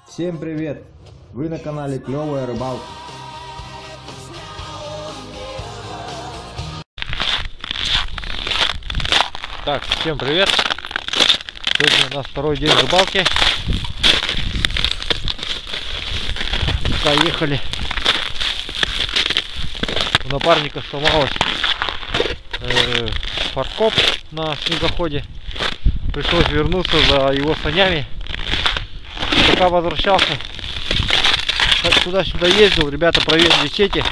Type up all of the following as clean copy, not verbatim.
Всем привет! Вы на канале Клевая рыбалка. Так, всем привет! Сегодня у нас второй день рыбалки. Пока ехали, у напарника сломалась э, фаркоп на снегоходе. Пришлось вернуться за его санями. Пока возвращался, туда-сюда ездил, ребята проверили сети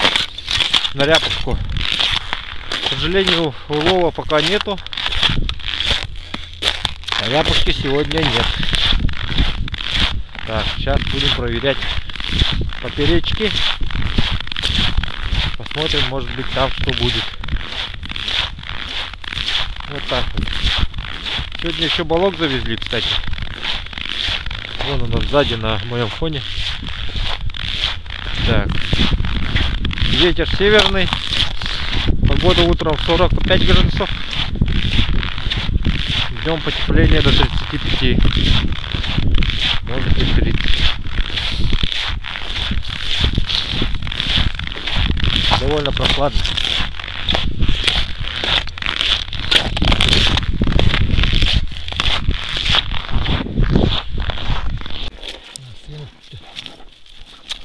на ряпушку. К сожалению, улова пока нету. А ряпушки сегодня нет. Так, сейчас будем проверять поперечки. Посмотрим, может быть там что будет. Вот так вот. Сегодня еще балок завезли, кстати. Вон он сзади на моем фоне. Так. Ветер северный. Погода утром 45 градусов. Днем потепление до 35. Может быть 30. Довольно прохладно.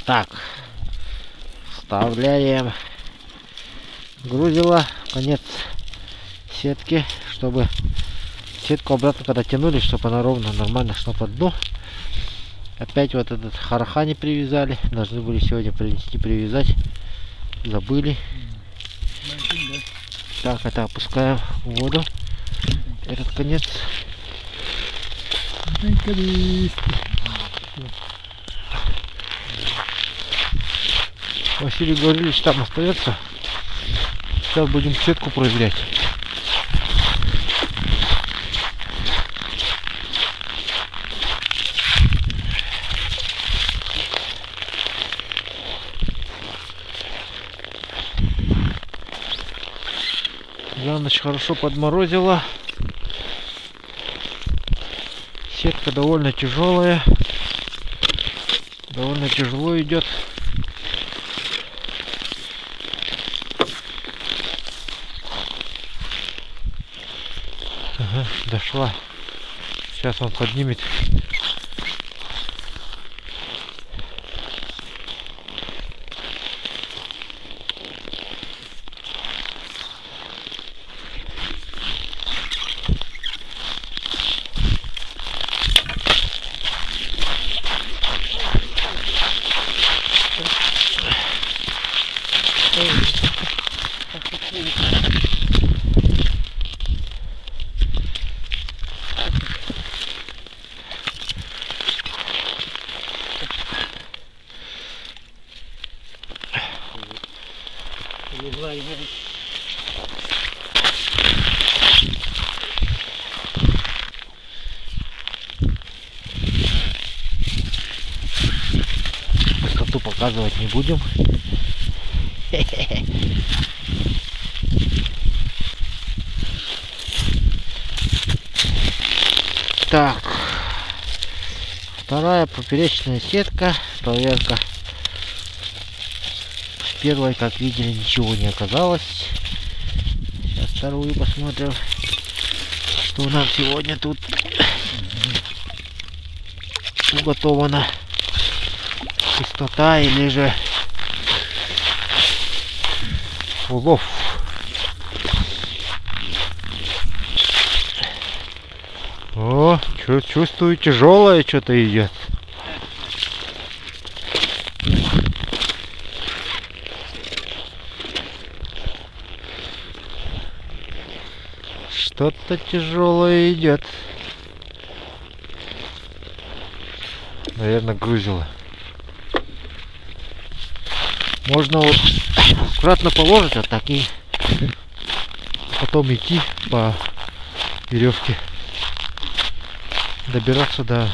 Так, вставляем грузило, конец сетки, чтобы сетку обратно когда тянули, чтобы она ровно, нормально шла по дну. Опять вот этот харахани привязали, должны были сегодня принести, привязать, забыли. Так, это опускаем в воду, этот конец. Василий Гаврилович там остается. Сейчас будем сетку проверять. За ночь хорошо подморозило. Сетка довольно тяжелая. Довольно тяжело идет. Ага, дошла. Сейчас он поднимет. Высоту показывать не будем. Так, вторая поперечная сетка, проверка. С первой, как видели, ничего не оказалось. Сейчас вторую посмотрим, что нам сегодня тут уготовано. Чистота или же улов. О, чувствую, тяжелое что-то идет. Что-то тяжелое идет. Наверное, грузило. Можно вот аккуратно положить, а так и потом идти по веревке, добираться до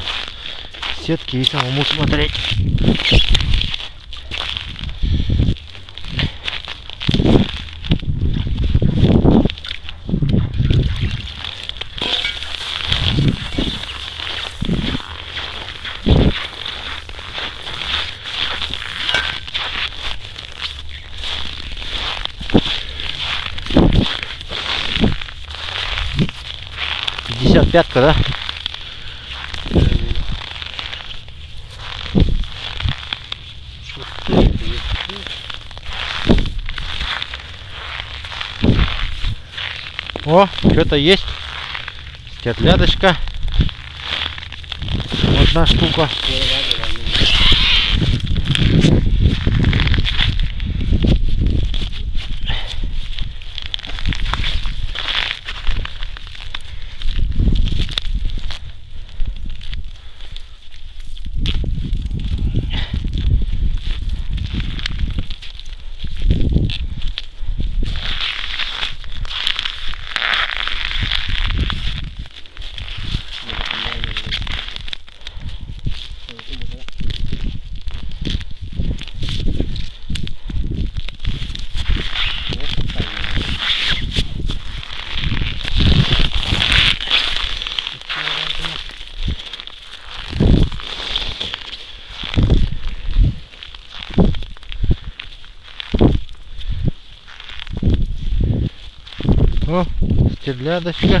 сетки и самому смотреть. Карпятка, да? О, что-то есть. Стерлядочка. Одна штука. О, стерлядочка.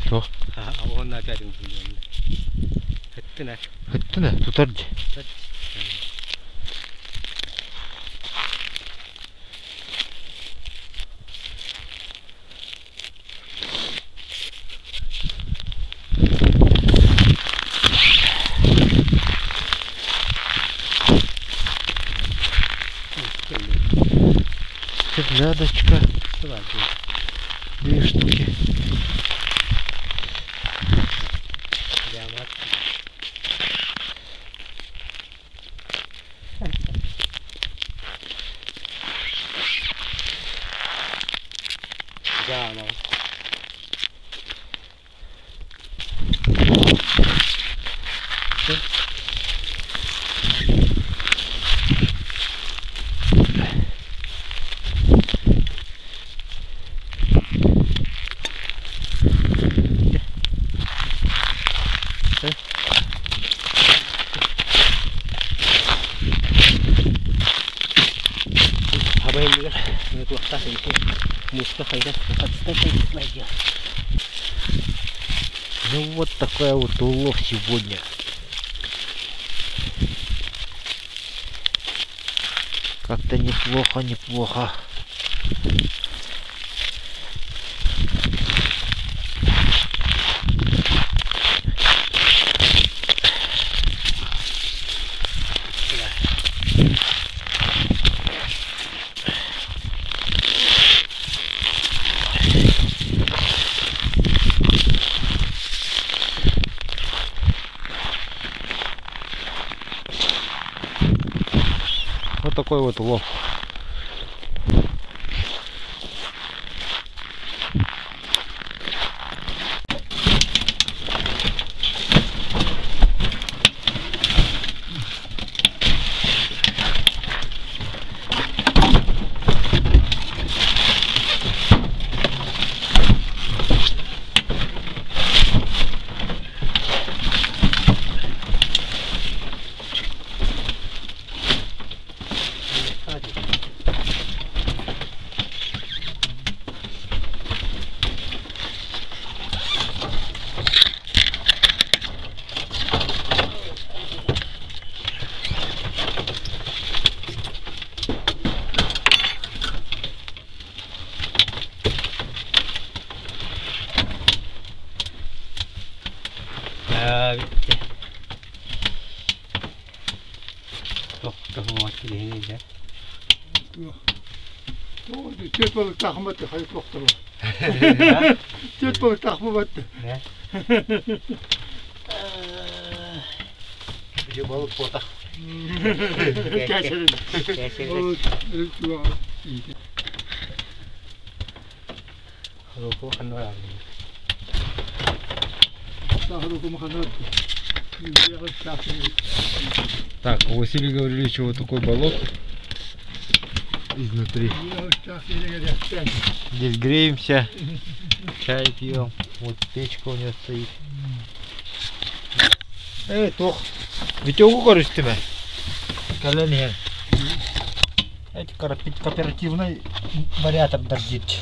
Что? Хыттына, тутар Стерлядочка. Две штуки. Ну вот такой вот улов сегодня. Как-то неплохо, неплохо. Вот такой вот улов. Билиһин Түөрт балыктаахым батты хайы туохтар Түөрт балыктаахпын батты. Ити балык буотах. Так, у Василия Гавриловича вот такой болот изнутри. Здесь греемся, чай пьем. Вот печка у него стоит. Эй, туох. Витёгу көрүстүм ээ. Кэлэн иһэн. Эти кооперативный вариатордар диэччи.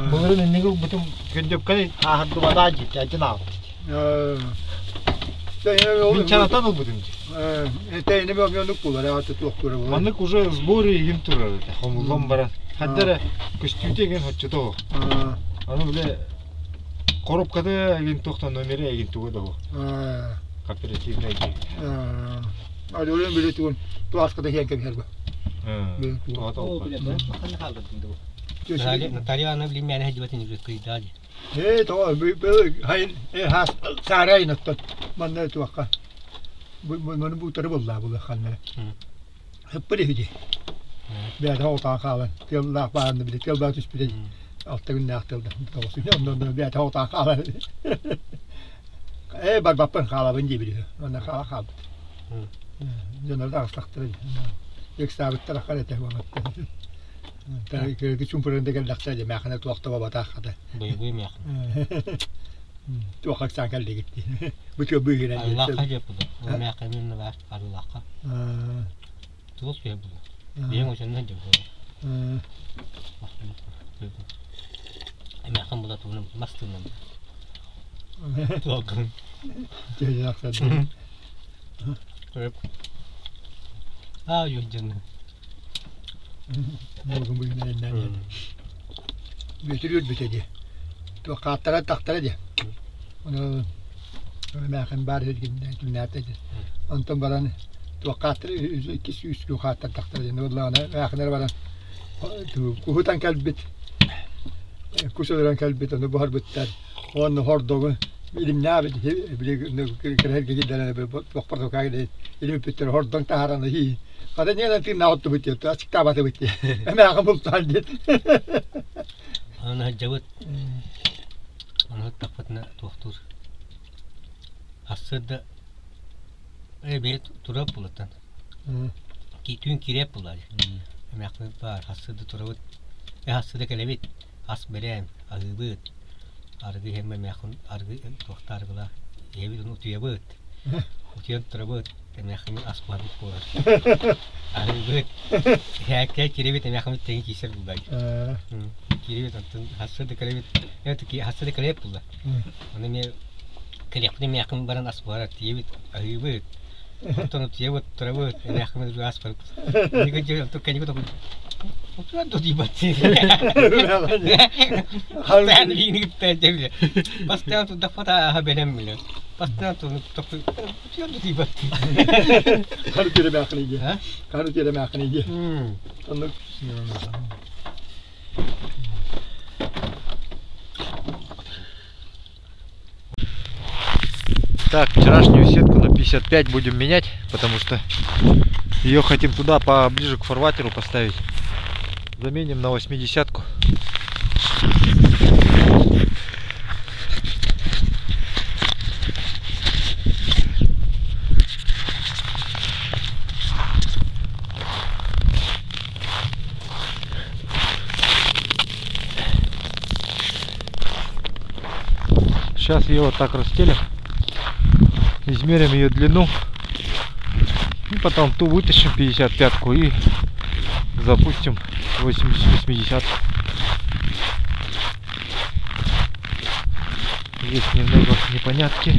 Былырын инники ылбытым күндөпкө ааһырдыбатаа диэччи, один аҕалбыт. Мин чанатан ылбытым дии. Маннык уже сборе игин турар этэ, хомуллан баран. Ханна эрэ көстүүтэ игин хоччото оһох. Аны бile коробката игин туохтан номера игин туга да оһох. Кооперативный дии. Алёрын били тугун туаската иһэн кэбиһэр ба. Туһата Наталья Ивановна билин мээнэ сылдьыбатын кыйдаа дии. Ээ тоҕо хайын хаас саарайын оттон манна туохха маны буутары буллаа булла ханна Ыппыр иһи бэйэтэ оҕотоон хаалан тыаллаах баарына били тыалбаа түспүтэ алта күннээх тыалда онно бэйэтэ оҕотоон хаалан ээ барбаппын хаалабын диэбит үһү уонна хаала хаалбыт дьоннор таҕыстахтара ыксаабыттар ахар этэ уолаттар чумпуран да кэллэхтэрэ дьэ мээхинэ туох да бабатаах хата Бойобуой мээхин. Туох ыксаан кэллигит дии. Бу тыа быыһынан Арыылаахха дьиэппит. Ол мээххэ мин баар Арыылаахха. Туох түһэ буолуо. Биһиҥ очоннон дьэ буолуо. Эмээххин була тугунан мас тыынан. Туолгун. Аа юһдьын. Буолгун быыһынан Бүөтүр үөрбүтэ дии. Туох хааттара тахтара дии. Ону эмээхин баар кимнээтэ дии. Онтон баран туох хааттара иккис үс күн хааттардахтара диэн буоллаҕына эмээхинэр баран куһутан кэлбит кус өлөрөн кэлбит ону буһарбыттар уонна хордогу илимнээбит били кэрэһэргэ киллэрэн туохпар илимпиттэр хордоҥ таһааран иһии Хата ньиэнэн тыыннаах оттубут диэт, аччыктаабатыбыт диэ. Эмээхин бултаан диэт. Аны сылдьабыт. Аны сыттахпытына туохтуур. Сарсыарда ээ бэйэ турап булаттан. Түүн кириэп булла Эмээхпит баар сарсыарда турабыт. Э сарсыарда кэлэбит. Ас бэлэм, аһыыбыт. Арыгы иһэммэ эмээххин арыгы туохта арыгылаах. Иһэбит ону утуйабыт. Утуйан турабыт, эмээххиммит ас буһарбыт буолар. Аһыыбыт. Иһээккэ киирэбит, эмээххиммит тэҥи киирсэр булла. Киирэбит, онтон сарсыарда кэлэбит. Сарсыарда кэлэбит булла. Ону эмиэ кэлиэхпит эмээххин баран ас буһарар тиийэбит, аһыыбыт. Онтон утуйабыт, турабыт, эмээххиммит ас барбыт. Хары тиэрэ мээххин иди. Хары тиэрэ мээххин иди. Оннук. Так, вчерашнюю сетку на 55 будем менять, потому что ее хотим туда поближе к фарватеру поставить. Заменим на 80-ку. Сейчас ее вот так расстелим. Измерим ее длину. И потом ту вытащим 55-ку и запустим 80. Есть немного непонятки.